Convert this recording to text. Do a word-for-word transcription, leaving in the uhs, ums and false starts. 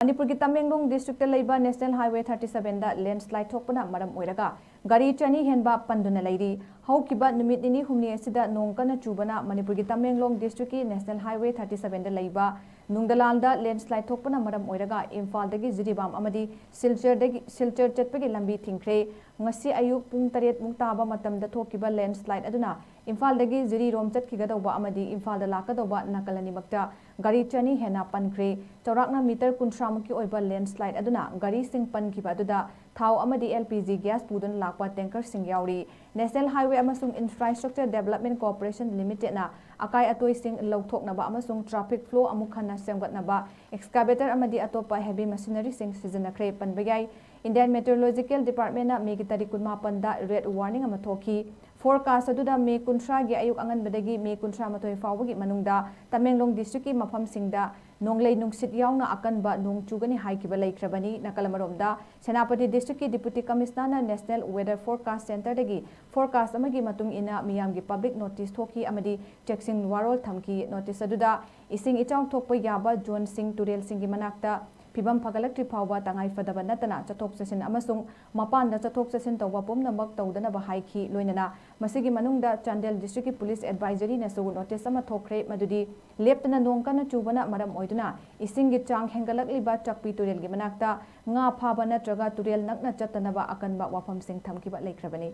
ꯃꯅꯤꯄꯨꯔꯒꯤ ꯇꯃꯦꯡꯂꯣꯡ ꯗꯤꯁꯇ꯭ꯔꯤꯛꯇ ꯂꯩꯕ national highway thirty ꯁꯚꯦꯟꯗ ꯂꯦꯟꯁꯂꯥꯏꯗ ꯊꯣꯛꯄꯅ ꯃꯔꯝ ꯑꯣꯏꯔꯒ ꯒꯥꯔꯤ ꯆꯅꯤ ꯍꯦꯟꯕ ꯄꯟꯗꯨꯅ ꯂꯩꯔꯤ꯫ ꯍꯧꯈꯤꯕ ꯅꯨꯃꯤꯠ ꯅꯤꯅꯤ ꯍꯨꯝꯅꯤ ꯑꯁꯤꯗ ꯅꯣꯡ ꯀꯟꯅ ꯆꯨꯕꯅ ꯃꯅꯤꯄꯨꯔꯒꯤ ꯇꯃꯦꯡꯂꯣꯡ ꯗꯤꯁꯇ꯭ꯔꯤꯛꯀꯤ ꯅꯦꯁꯅꯦꯜ ꯍꯥꯏꯋꯦ ꯊꯥꯔꯇꯤ ꯁꯚꯦꯟꯗ ꯂꯩꯕ ꯅꯨꯡꯗꯂꯥꯟꯗ ꯂꯦꯟꯁꯂꯥꯏꯗ ꯊꯣꯛꯄꯅ ꯃꯔꯝ ꯑꯣꯏꯔꯒ ꯏꯝꯐꯥꯜꯗꯒꯤ ꯖꯤꯔꯤꯕꯥꯝ ꯑꯃꯗꯤ ꯁꯤꯜꯆꯔꯗꯒꯤ, ꯁꯤꯜꯆꯔ ꯆꯠꯄꯒꯤ ꯂꯝꯕꯤ ꯊꯤꯡꯈ꯭ꯔꯦ꯫ ꯉꯁꯤ ꯑꯌꯨꯛ ꯄꯨꯡ ꯇꯔꯦꯠ ꯃꯨꯛ ꯇꯥꯕ ꯃꯇꯝꯗ ꯊꯣꯛꯈꯤꯕ ꯂꯦꯟꯁꯂꯥꯏꯗ ꯑꯗꯨꯅ ꯏꯝꯐꯥꯜꯗꯒꯤ ꯖꯤꯔꯤꯔꯣꯝ ꯆꯠꯈꯤꯒꯗꯧꯕ ꯑꯃꯗꯤ ꯏꯝꯐꯥꯜꯗ ꯂꯥꯛꯀꯗꯧꯕ ꯅꯥꯀꯜ ꯑꯅꯤꯃꯛꯇ ꯒꯥꯔꯤ ꯆꯅꯤ ꯍꯦꯟꯅ ꯄꯟꯈ꯭ꯔꯦ꯫ ꯆꯥꯎꯔꯥꯛꯅ ꯃꯤꯇꯔ ꯀꯨꯟꯊ꯭ꯔꯥ ꯃꯨꯛꯀꯤ ꯑꯣꯏꯕ ꯂꯦꯟꯁꯂꯥꯏꯗ ꯑꯗꯨꯅ ꯒꯥꯔꯤꯁꯤꯡ ꯄꯟꯈꯤꯕ ꯑꯗꯨꯗ ꯊꯥꯎ ꯑꯃꯗꯤ ꯑꯦꯜ ꯄꯤ ꯖꯤ ꯒ꯭ꯌꯥꯁ ꯄꯨꯗꯨꯅ ꯂꯥꯛꯄ ꯇꯦꯡꯀꯔꯁꯤꯡ ꯌꯥꯎꯔꯤ꯫ ꯅꯦꯁꯅꯦꯜ ꯍꯥꯏꯋꯦ ꯑꯃꯁꯨꯡ ꯏꯟꯐ꯭ꯔꯥꯁ꯭ꯇ꯭ꯔꯛꯆꯔ ꯗꯦꯕꯂꯞꯃꯦꯟ ꯀꯣꯔꯄꯣꯔꯦꯁꯟ ꯂꯤꯃꯤꯇꯦꯗꯅ ꯑꯀꯥꯏ ꯑꯇꯣꯏꯁꯤꯡ ꯂꯧꯊꯣꯛꯅꯕ ꯑꯃꯁꯨꯡ ꯇ꯭ꯔꯥꯐꯤꯛ ꯐ꯭ꯂꯣ ꯑꯃꯨꯛ ꯍꯟꯅ ꯁꯦꯝꯒꯠꯅꯕ ꯑꯦꯛꯁꯀꯥꯚꯦꯇꯔ ꯑꯃꯗꯤ ꯑꯇꯣꯞꯄ ꯍꯦꯚꯤ ꯃꯦꯁꯤꯅꯔꯤꯁꯤꯡ ꯁꯤꯖꯤꯟꯅꯈ꯭ꯔꯦ ꯄꯟꯕ ꯌꯥꯏ꯫ ꯏꯟꯗꯤꯌꯟ ꯃꯦꯇꯤꯑꯣꯔꯣꯂꯣꯖꯤꯀꯦꯜ ꯗꯤꯄꯥꯔꯠꯃꯦꯟꯅ ꯃꯦꯒꯤ ꯇꯥꯔꯤꯛ ꯀꯨꯟꯃꯥꯄꯟꯗ ꯔꯦꯗ ꯋꯥꯔꯅꯤꯡ ꯑꯃ ꯊꯣꯛꯈꯤ꯫ ꯐꯣꯔꯀꯥꯁ ꯑꯗꯨꯗ ꯃꯦ ꯀꯨꯟꯊ꯭ꯔꯥꯒꯤ ꯑꯌꯨꯛ ꯑꯉꯟꯕꯗꯒꯤ ꯃꯦ ꯀꯨꯟꯊ꯭ꯔꯥ ꯃꯥꯊꯣꯏ ꯐꯥꯎꯕꯒꯤ ꯃꯅꯨꯡꯗ ꯇꯃꯦꯡꯂꯣꯡ ꯗꯤꯁꯇ꯭ꯔꯤꯛꯀꯤ ꯃꯐꯝꯁꯤꯡꯗ ꯅꯣꯡꯂꯩ ꯅꯨꯡꯁꯤꯠ ꯌꯥꯎꯅ ꯑꯀꯟꯕ ꯅꯣꯡ ꯆꯨꯒꯅꯤ ꯍꯥꯏꯈꯤꯕ ꯂꯩꯈ꯭ꯔꯕꯅꯤ꯫ ꯅꯥꯀꯜ ꯑꯃꯔꯣꯝꯗ, ꯁꯦꯅꯥꯄꯇꯤ ꯗꯤꯁꯇ꯭ꯔꯤꯛꯀꯤ ꯗꯤꯄꯨꯇꯤ ꯀꯃꯤꯁꯅꯔꯅ ꯅꯦꯁꯅꯦꯜ ꯋꯦꯗꯔ ꯐꯣꯔꯀꯥꯁ ꯁꯦꯟꯇꯔꯗꯒꯤ ꯐꯣꯔꯀꯥꯁ ꯑꯃꯒꯤ ꯃꯇꯨꯡ ꯏꯟꯅ ꯃꯤꯌꯥꯝꯒꯤ ꯄꯕ꯭ꯂꯤꯛ ꯅꯣꯇꯤꯁ ꯊꯣꯛꯈꯤ ꯑꯃꯗꯤ ꯆꯦꯛꯁꯤꯟ ꯋꯥꯔꯣꯜ ꯊꯝꯈꯤ꯫ ꯅꯣꯇꯤꯁ ꯑꯗꯨꯗ ꯏꯁꯤꯡ ꯏꯆꯥꯎ ꯊꯣꯛꯄ ꯌꯥꯕ ꯖꯣꯟꯁꯤꯡ, ꯇꯨꯔꯦꯜꯁꯤꯡꯒꯤ ꯃꯅꯥꯛꯇ ꯐꯤꯕꯝ ꯐꯒꯠꯂꯛꯇ꯭ꯔꯤ ꯐꯥꯎꯕ ꯇꯉꯥꯏ ꯐꯗꯕ ꯅꯠꯇꯅ ꯆꯠꯊꯣꯛ ꯆꯠꯁꯤꯟ ꯑꯃꯁꯨꯡ ꯃꯄꯥꯟꯗ ꯆꯠꯊꯣꯛ ꯆꯠꯁꯤꯟ ꯇꯧꯕ ꯄꯨꯝꯅꯃꯛ ꯇꯧꯗꯅꯕ ꯍꯥꯏꯈꯤ꯫ ꯂꯣꯏꯅꯅ ꯃꯁꯤꯒꯤ ꯃꯅꯨꯡꯗ ꯆꯥꯟꯗꯦꯜ ꯗꯤꯁꯇ꯭ꯔꯤꯛꯀꯤ ꯄꯨꯂꯤꯁ ꯑꯦꯗꯚꯥꯏꯖꯔꯤꯅꯁꯨ ꯅꯣꯇꯤꯁ ꯑꯃ ꯊꯣꯛꯈ꯭ꯔꯦ, ꯃꯗꯨꯗꯤ ꯂꯦꯞꯇꯅ ꯅꯣꯡ ꯀꯟꯅ ꯆꯨꯕꯅ ꯃꯔꯝ ꯑꯣꯏꯗꯨꯅ ꯏꯁꯤꯡꯒꯤ ꯆꯥꯡ ꯍꯦꯟꯒꯠꯂꯛꯂꯤꯕ ꯆꯥꯛꯄꯤ ꯇꯨꯔꯦꯜꯒꯤ ꯃꯅꯥꯛꯇ ꯉꯥ ꯐꯥꯕ ꯅꯠꯇ꯭ꯔꯒ ꯇꯨꯔꯦꯜ ꯅꯛꯅ ꯆꯠꯇꯅꯕ ꯑꯀꯟꯕ ꯋꯥꯐꯝꯁꯤꯡ ꯊꯝꯈꯤꯕ ꯂꯩꯈ꯭ꯔꯕꯅꯤ꯫